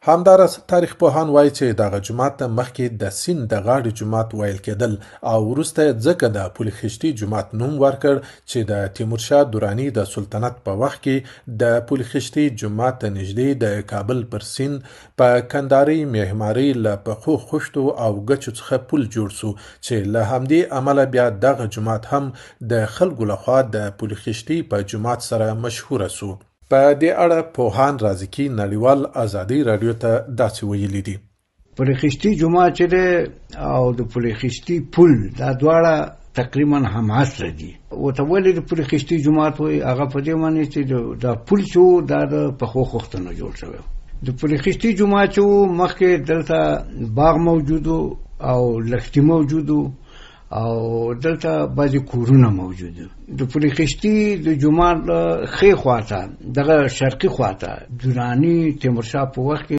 همداراز تاریخ پوهان وايي چې دغه جومات ته مخکې د سیند د غاړې جومات ویل کېدل او وروسته یې ځکه د پل خشتي جومات نوم ورکړ چې د تیمورشاه دراني د سلطنت په وخت کې د پل خشتي جومات ته نږدې د کابل پر سیند په کندارۍ معمارۍ له پخو خښتو او ګچو څخه پل جوړ شو چې له همدې امله بیا دغه جومات هم د خلکو له خوا د پل خشتي په جومات سره مشهوره شو. په دې اړه پوهان رازقي نړیوال ازادۍ راډیو ته داسې ویلي دي. پل خشتي جومات چې دی او د پل خشتي پل دا دواړه تقریبا هم عصر دي. ورته ولې د پل خشتي جومات وایي؟ هغه په دې معنی چې دا پل چې و دا د پخو خښتو نه جوړ شوی و. د پل خشتي جومات چې و مخکې دلته باغ موجود و او لښتي موجود و او دلته بعضې کورونه موجود وو. د پل خشتي د جومات ښې خواته دغه شرقي خواته دراني تیمورشاه په وخت کې